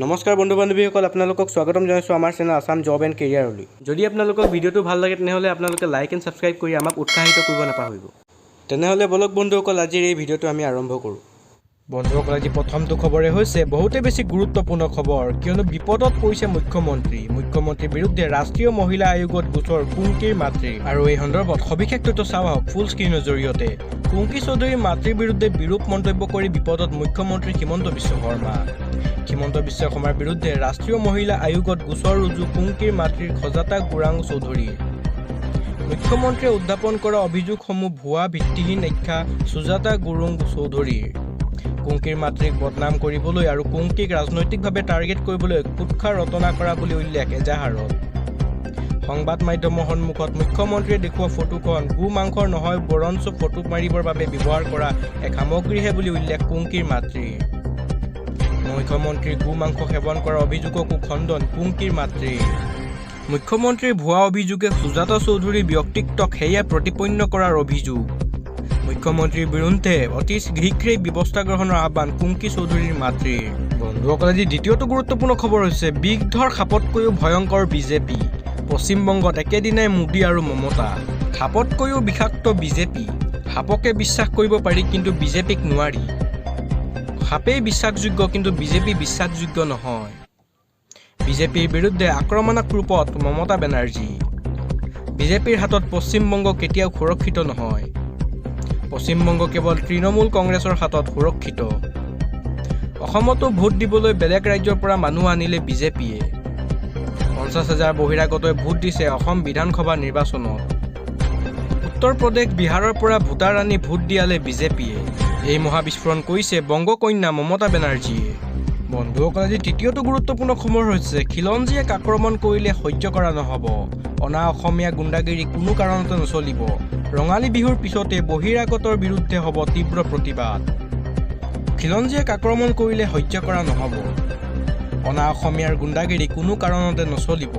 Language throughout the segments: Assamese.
নমস্কাৰ বন্ধু বান্ধৱীসকল, আপোনালোকক স্বাগতম জনাইছোঁ আমাৰ চেনেল আছাম জব এণ্ড কেৰিয়াৰলৈ। যদি আপোনালোকক ভিডিঅ'টো ভাল লাগে, তেনেহ'লে আপোনালোকে লাইক এণ্ড ছাবস্ক্ৰাইব কৰি আমাক উৎসাহিত কৰিব নাপাহৰিব। তেনেহ'লে বলক বন্ধুসকল, আজিৰ এই ভিডিঅ'টো আমি আৰম্ভ কৰোঁ। বন্ধুসকল, আজি প্ৰথমটো খবৰে হৈছে বহুতে বেছি গুৰুত্বপূৰ্ণ খবৰ, কিয়নো বিপদত পৰিছে মুখ্যমন্ত্ৰী। মুখ্যমন্ত্ৰীৰ বিৰুদ্ধে ৰাষ্ট্ৰীয় মহিলা আয়োগত গোচৰ কুংকীৰ মাতৃ। আৰু এই সন্দৰ্ভত সবিশেষ তথ্য চাওঁ আহক ফুল স্ক্ৰীণৰ জৰিয়তে। কুংকী চৌধুৰীৰ মাতৃৰ বিৰুদ্ধে বিৰূপ মন্তব্য কৰি বিপদত মুখ্যমন্ত্ৰী হিমন্ত বিশ্ব শৰ্মা। হিমন্ত বিশ্ব শৰ্মাৰ বিৰুদ্ধে ৰাষ্ট্ৰীয় মহিলা আয়োগত গোচৰ ৰুজু কুংকীৰ মাতৃৰ খজাতা গোৰাং চৌধুৰীৰ। মুখ্যমন্ত্ৰীয়ে উত্থাপন কৰা অভিযোগসমূহ ভুৱা, ভিত্তিহীন আখ্যা সুজাতা গুৰুং চৌধুৰীৰ। কুংকীৰ মাতৃক বদনাম কৰিবলৈ আৰু কুংকীক ৰাজনৈতিকভাৱে টাৰ্গেট কৰিবলৈ কুৎসা ৰচনা কৰা বুলি উল্লেখ এজাহাৰত। সংবাদ মাধ্যমৰ সন্মুখত মুখ্যমন্ত্ৰীয়ে দেখুওৱা ফটোখন গো মাংসৰ নহয়, বৰঞ্চ ফটো মাৰিবৰ বাবে ব্যৱহাৰ কৰা এক সামগ্ৰীহে বুলি উল্লেখ কুংকীৰ মাতৃৰ। মুখ্যমন্ত্ৰীৰ গো মাংস সেৱন কৰাৰ অভিযোগকো খণ্ডন কুংকীৰ মাতৃৰ। মুখ্যমন্ত্ৰীৰ ভুৱা অভিযোগে সুজাতা চৌধুৰীৰ ব্যক্তিত্বক সেয়া প্ৰতিপন্ন কৰাৰ অভিযোগ। মুখ্যমন্ত্ৰীৰ বিৰুদ্ধে অতি শীঘ্ৰেই ব্যৱস্থা গ্ৰহণৰ আহ্বান কুংকী চৌধুৰীৰ মাতৃৰ। বন্ধুসকল, আজি দ্বিতীয়টো গুৰুত্বপূৰ্ণ খবৰ হৈছে বিষধৰ সাপতকৈও ভয়ংকৰ বিজেপি। পশ্চিমবংগত একেদিনাই মোদী আৰু মমতা। সাপতকৈও বিষাক্ত বিজেপি। সাপকে বিশ্বাস কৰিব পাৰি, কিন্তু বিজেপিক নোৱাৰি। সাপেই বিশ্বাসযোগ্য, কিন্তু বিজেপি বিশ্বাসযোগ্য নহয়। বিজেপিৰ বিৰুদ্ধে আক্ৰমণাত্মক ৰূপত মমতা বেনাৰ্জী। বিজেপিৰ হাতত পশ্চিমবংগ কেতিয়াও সুৰক্ষিত নহয়। পশ্চিমবংগ কেৱল তৃণমূল কংগ্ৰেছৰ হাতত সুৰক্ষিত। অসমতো ভোট দিবলৈ বেলেগ ৰাজ্যৰ পৰা মানুহ আনিলে বিজেপিয়ে। 50,000 বহিৰাগতই ভোট দিছে অসম বিধানসভা নিৰ্বাচনত। উত্তৰ প্ৰদেশ, বিহাৰৰ পৰা ভোটাৰ আনি ভোট দিয়ালে বিজেপিয়ে। এই মহাবিস্ফোৰণ কৰিছে বংগকন্যা মমতা বেনাৰ্জীয়ে। বন্ধুসকল, আজি তৃতীয়টো গুৰুত্বপূৰ্ণ খবৰ হৈছে খিলঞ্জীয়াক আক্ৰমণ কৰিলে সহ্য কৰা নহ'ব। অনা অসমীয়া গুণ্ডাগিৰি কোনো কাৰণতে নচলিব। ৰঙালী বিহুৰ পিছতে বহিৰাগতৰ বিৰুদ্ধে হ'ব তীব্ৰ প্ৰতিবাদ। খিলঞ্জীয়াক আক্ৰমণ কৰিলে সহ্য কৰা নহ'ব। অনা অসমীয়াৰ গুণ্ডাগিৰি কোনো কাৰণতে নচলিব।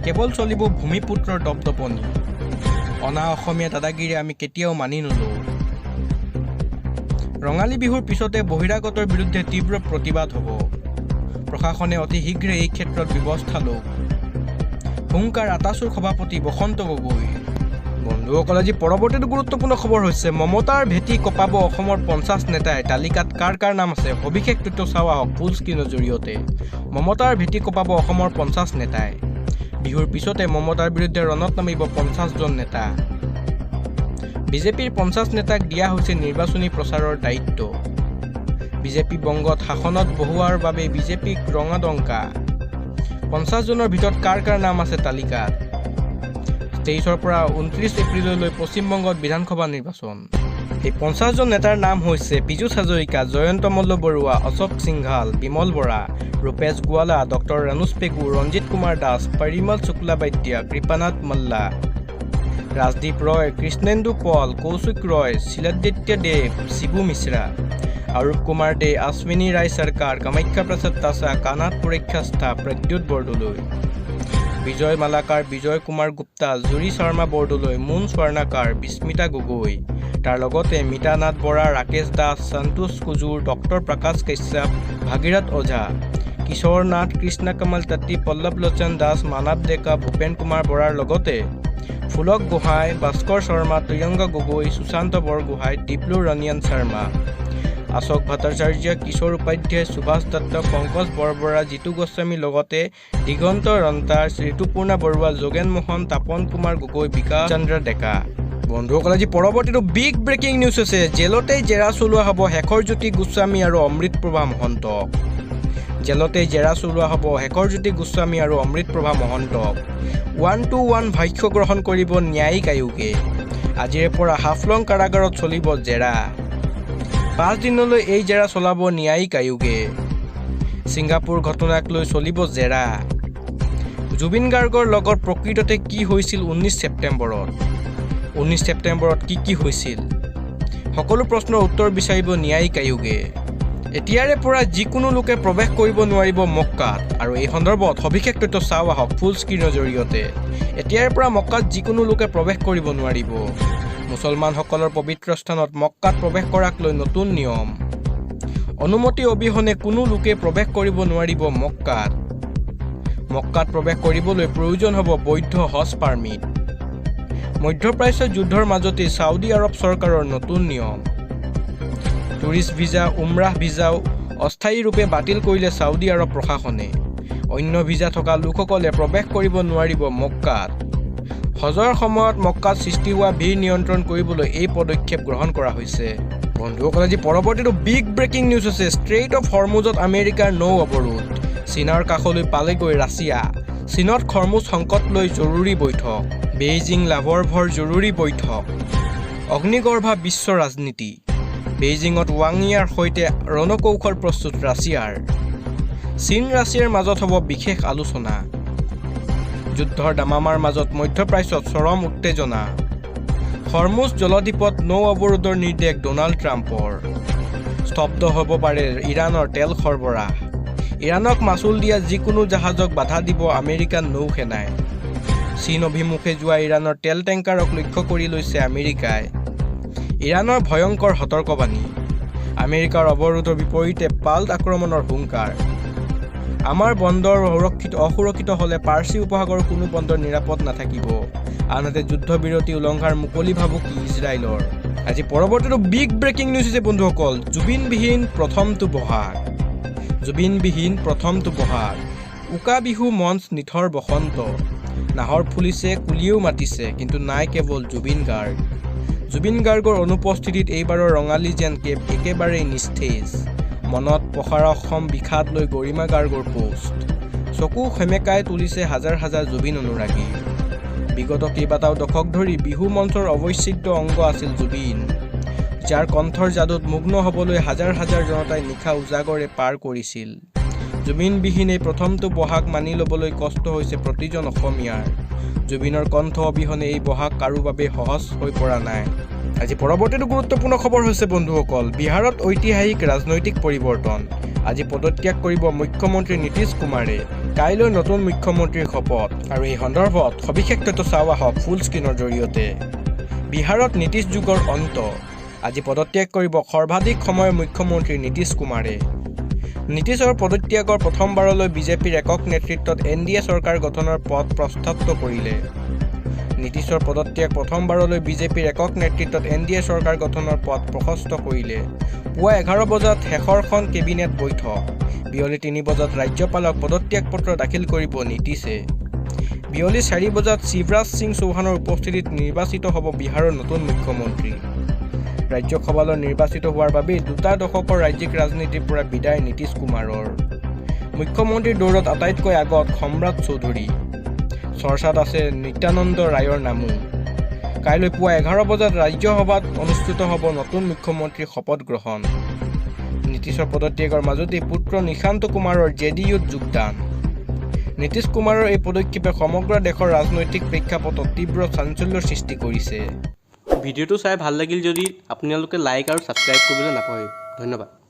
কেৱল চলিব ভূমিপুত্ৰৰ দপদপনি। অনা অসমীয়া দাদাগিৰি আমি কেতিয়াও মানি নলওঁ। ৰঙালী বিহুৰ পিছতে বহিৰাগতৰ বিৰুদ্ধে তীব্ৰ প্ৰতিবাদ হ'ব। প্ৰশাসনে অতি শীঘ্ৰে এই ক্ষেত্ৰত ব্যৱস্থা লওক, হুংকাৰ আটাছুৰ সভাপতি বসন্ত গগৈ। বন্ধুসকল, আজি পৰৱৰ্তীটো গুৰুত্বপূৰ্ণ খবৰ হৈছে মমতাৰ ভেটি কঁপাব অসমৰ 50 নেতাই। তালিকাত কাৰ কাৰ নাম আছে, সবিশেষ তথ্য চাওঁ আহক ফুল স্ক্ৰীণৰ জৰিয়তে। মমতাৰ ভেটি কঁপাব অসমৰ 50 নেতাই। বিহুৰ পিছতে মমতাৰ বিৰুদ্ধে ৰণত নামিব 50জন নেতা। বিজেপিৰ 50 নেতাক দিয়া হৈছে নিৰ্বাচনী প্ৰচাৰৰ দায়িত্ব। বিজেপি বংগত শাসনত বহুৱাৰ বাবে বিজেপিক ৰঙাডংকা। 50জনৰ ভিতৰত কাৰ কাৰ নাম আছে তালিকাত? 23ৰ পৰা 29 এপ্ৰিললৈ পশ্চিমবংগত বিধানসভা নিৰ্বাচন। এই 50জন নেতাৰ নাম হৈছে পীযুষ হাজৰিকা, জয়ন্ত মল্ল বৰুৱা, অশোক সিংঘাল, বিমল বৰা, ৰূপেশ গোৱালা, ডক্টৰ ৰণোজ পেগু, ৰঞ্জিত কুমাৰ দাস, পৰিমল শুক্লাবৈদ্য, কৃপানাথ মল্লা, ৰাজদীপ ৰয়, কৃষ্ণেন্দু পল, কৌশিক ৰয়, শিলাদিত্য দেৱ, শিবু মিশ্ৰা, অৰূপ কুমাৰ দে, অশ্বিনী ৰায় চৰকাৰ, কামাখ্যা প্ৰসাদ তাছা, কানাদ পুৰকায়স্থ, প্ৰদ্যুৎ বৰদলৈ, বিজয় মালাকাৰ, বিজয় কুমাৰ গুপ্তা, জুৰি শৰ্মা বৰদলৈ, মুন স্বৰ্ণাকাৰ, বিস্মিতা গগৈ। তাৰ লগতে মীতা নাথ বৰা, ৰাকেশ দাস, সন্তোষ কুজুৰ, ডক্টৰ প্ৰকাশ কাশ্যপ, ভাগীৰথ ওজা, কিশোৰ নাথ, কৃষ্ণ কমল তাঁতী, পল্লৱ লোচন দাস, মানৱ ডেকা, ভূপেন কুমাৰ বৰাৰ লগতে ফুলক গোহাঁই, ভাস্কৰ শৰ্মা, তৈয়ংগ গগৈ, সুশান্ত বৰগোহাঁই, দীপলু ৰঞ্জন শৰ্মা, অশোক ভট্টাচাৰ্য, কিশোৰ উপাধ্যায়, সুভাষ দত্ত, পংকজ বৰবৰা, জিতু গোস্বামীৰ লগতে দিগন্ত ৰন্তা, ঋতুপূৰ্ণা বৰুৱা, যোগেন মোহন, তাপন কুমাৰ গগৈ, বিকাশ চন্দ্ৰ ডেকা। বন্ধুসকল, আজি পৰৱৰ্তীটো বিগ ব্ৰেকিং নিউজ হৈছে জেলতেই জেৰা চলোৱা হ'ব শেখৰজ্যোতি গোস্বামী আৰু অমৃত প্ৰভা মহন্তক। জেলতেই জেৰা চলোৱা হ'ব শেখৰজ্যোতি গোস্বামী আৰু অমৃত প্ৰভা মহন্তক। ওৱান টু ওৱান ভাষ্য গ্ৰহণ কৰিব ন্যায়িক আয়োগে। আজিৰে পৰা হাফলং কাৰাগাৰত চলিব জেৰা। 5 দিনলৈ এই জেৰা চলাব ন্যায়িক আয়োগে। ছিংগাপুৰ ঘটনাক লৈ চলিব জেৰা। জুবিন গাৰ্গৰ লগত প্ৰকৃততে কি হৈছিল 19 ছেপ্টেম্বৰত? 19 ছেপ্টেম্বৰত কি কি হৈছিল, সকলো প্ৰশ্নৰ উত্তৰ বিচাৰিব ন্যায়িক আয়োগে। এতিয়াৰে পৰা যিকোনো লোকে প্ৰৱেশ কৰিব নোৱাৰিব মক্কাত। আৰু এই সন্দৰ্ভত সবিশেষ তথ্য চাওঁ আহক ফুল স্ক্ৰীণৰ জৰিয়তে। এতিয়াৰে পৰা মক্কাত যিকোনো লোকে প্ৰৱেশ কৰিব নোৱাৰিব। মুছলমানসকলৰ পবিত্ৰ স্থানত মক্কাত প্ৰৱেশ কৰাক লৈ নতুন নিয়ম। অনুমতি অবিহনে কোনো লোকে প্ৰৱেশ কৰিব নোৱাৰিব মক্কাত। মক্কাত প্ৰৱেশ কৰিবলৈ প্ৰয়োজন হ'ব বৈধ হজ পাৰ্মিট। মধ্যপ্ৰাচ্যৰ যুদ্ধৰ মাজতেই ছাউদি আৰৱ চৰকাৰৰ নতুন নিয়ম। টুৰিষ্ট ভিজা, উমৰাহ ভিছাও অস্থায়ীৰূপে বাতিল কৰিলে ছাউদি আৰৱ প্ৰশাসনে। অন্য ভিজা থকা লোকসকলে প্ৰৱেশ কৰিব নোৱাৰিব মক্কাত। হজৰ সময়ত মক্কাত সৃষ্টি হোৱা ভিৰ নিয়ন্ত্ৰণ কৰিবলৈ এই পদক্ষেপ গ্ৰহণ কৰা হৈছে। বন্ধুসকল, আজি পৰৱৰ্তীটো বিগ ব্ৰেকিং নিউজ হৈছে, ষ্ট্ৰেইট অফ হৰমুজত আমেৰিকাৰ নৌ অৱৰোধ। চীনৰ কাষলৈ পালেগৈ ৰাছিয়া। চীনত হৰমুজ সংকট লৈ জৰুৰী বৈঠক। বেইজিং লাভৰভৰ জৰুৰী বৈঠক। অগ্নিগৰ্ভা বিশ্ব ৰাজনীতি। বেইজিঙত ৱাংয়াৰ সৈতে ৰণকৌশল প্ৰস্তুত ৰাছিয়াৰ। চীন ৰাছিয়াৰ মাজত হ'ব বিশেষ আলোচনা। যুদ্ধৰ দামামাৰ মাজত মধ্যপ্ৰাচ্যত চৰম উত্তেজনা। হৰমুজ জলদ্বীপত নৌ অৱৰোধৰ নিৰ্দেশ ড'নাল্ড ট্ৰাম্পৰ। স্তব্ধ হ'ব পাৰে ইৰাণৰ তেল সৰবৰাহ। ইৰাণক মাচুল দিয়া যিকোনো জাহাজক বাধা দিব আমেৰিকান নৌসেনাই। চীন অভিমুখে যোৱা ইৰাণৰ তেল টেংকাৰক লক্ষ্য কৰি লৈছে আমেৰিকাই। ইৰাণৰ ভয়ংকৰ সতৰ্কবাণী। আমেৰিকাৰ অৱৰোধৰ বিপৰীতে পাল্ট আক্ৰমণৰ হুংকাৰ। আমাৰ বন্দৰ সুৰক্ষিত অসুৰক্ষিত হ'লে পাৰ্চী উপসাগৰৰ কোনো বন্দৰ নিৰাপদ নাথাকিব। আনহাতে যুদ্ধবিৰতি উলংঘাৰ মুকলি ভাবুকি ইজৰাইলৰ। আজি পৰৱৰ্তীটো বিগ ব্ৰেকিং নিউজ হৈছে বন্ধুসকল, জুবিনবিহীন প্ৰথমটো বহাগ। জুবিনবিহীন প্ৰথমটো বহাগ। উকা বিহু মঞ্চ, নিথৰ বসন্ত। নাহৰ ফুলিছে, কুলিয়েও মাতিছে, কিন্তু নাই কেৱল জুবিন গাৰ্গ। জুবিন গাৰ্গৰ অনুপস্থিতিত এইবাৰৰ ৰঙালী যেন একেবাৰেই নিস্তেজ। মনত প্ৰসাৰসম বিষাদ লৈ গৰিমা গাৰ্গৰ পোষ্ট। চকু সেমেকাই তুলিছে হাজাৰ হাজাৰ জুবিন অনুৰাগী। বিগত কেইবাটাও দশক ধৰি বিহু মঞ্চৰ অবিচ্ছেদ্য অংগ আছিল জুবিন, যাৰ কণ্ঠৰ যাদুত মগ্ন হ'বলৈ হাজাৰ হাজাৰ জনতাই নিশা উজাগৰে পাৰ কৰিছিল। জুবিনবিহীন এই প্ৰথমটো বহাগ মানি ল'বলৈ কষ্ট হৈছে প্ৰতিজন অসমীয়াৰ। জুবিনৰ কণ্ঠ অবিহনে এই বহাগ কাৰো বাবে সহজ হৈ পৰা নাই। আজি পৰৱৰ্তীটো গুৰুত্বপূৰ্ণ খবৰ হৈছে বন্ধুসকল, বিহাৰত ঐতিহাসিক ৰাজনৈতিক পৰিৱৰ্তন। আজি পদত্যাগ কৰিব মুখ্যমন্ত্ৰী নীতিশ কুমাৰে। কাইলৈ নতুন মুখ্যমন্ত্ৰীৰ শপত। আৰু এই সন্দৰ্ভত সবিশেষ তথ্য চাওঁ আহক ফুল স্ক্ৰীণৰ জৰিয়তে। বিহাৰত নীতিশ যুগৰ অন্ত। আজি পদত্যাগ কৰিব সৰ্বাধিক সময়ৰ মুখ্যমন্ত্ৰী নীতিশ কুমাৰে। নীতিশৰ পদত্যাগৰ প্ৰথমবাৰলৈ বিজেপিৰ একক নেতৃত্বত এনডিএ চৰকাৰ গঠনৰ পথ প্ৰশস্ত কৰিলে। নীতিশৰ পদত্যাগ প্ৰথমবাৰলৈ বিজেপিৰ একক নেতৃত্বত এনডিএ চৰকাৰ গঠনৰ পথ প্ৰশস্ত কৰিলে। পুৱা 11 বজাত শেষৰখন কেবিনেট বৈঠক। বিয়লি 3 বজাত ৰাজ্যপালক পদত্যাগ পত্ৰ দাখিল কৰিব নীতিশে। বিয়লি 4 বজাত শিৱৰাজ সিং চৌহানৰ উপস্থিতিত নিৰ্বাচিত হ'ব বিহাৰৰ নতুন মুখ্যমন্ত্ৰী। ৰাজ্যসভালৈ নিৰ্বাচিত হোৱাৰ বাবেই দুটা দশকৰ ৰাজ্যিক ৰাজনীতিৰ পৰা বিদায় নীতিশ কুমাৰৰ। মুখ্যমন্ত্ৰীৰ দৌৰত আটাইতকৈ আগত সম্ৰাট চৌধুৰী। চৰ্চাত আছে নিত্যানন্দ ৰায়ৰ নামো। কাইলৈ পুৱা 11 বজাত ৰাজ্যসভাত অনুষ্ঠিত হ'ব নতুন মুখ্যমন্ত্ৰীৰ শপত গ্ৰহণ। নীতিশৰ পদত্যাগৰ মাজতেই পুত্ৰ নিশান্ত কুমাৰৰ জেডিইউত যোগদান। নীতিশ কুমাৰৰ এই পদক্ষেপে সমগ্ৰ দেশৰ ৰাজনৈতিক প্ৰেক্ষাপটত তীব্ৰ চাঞ্চল্যৰ সৃষ্টি কৰিছে। ভিডিঅ'টো চাই ভাল লাগিল যদি আপোনালোকে লাইক আৰু ছাবস্ক্ৰাইব কৰিবলৈ নাপাহৰিব। ধন্যবাদ।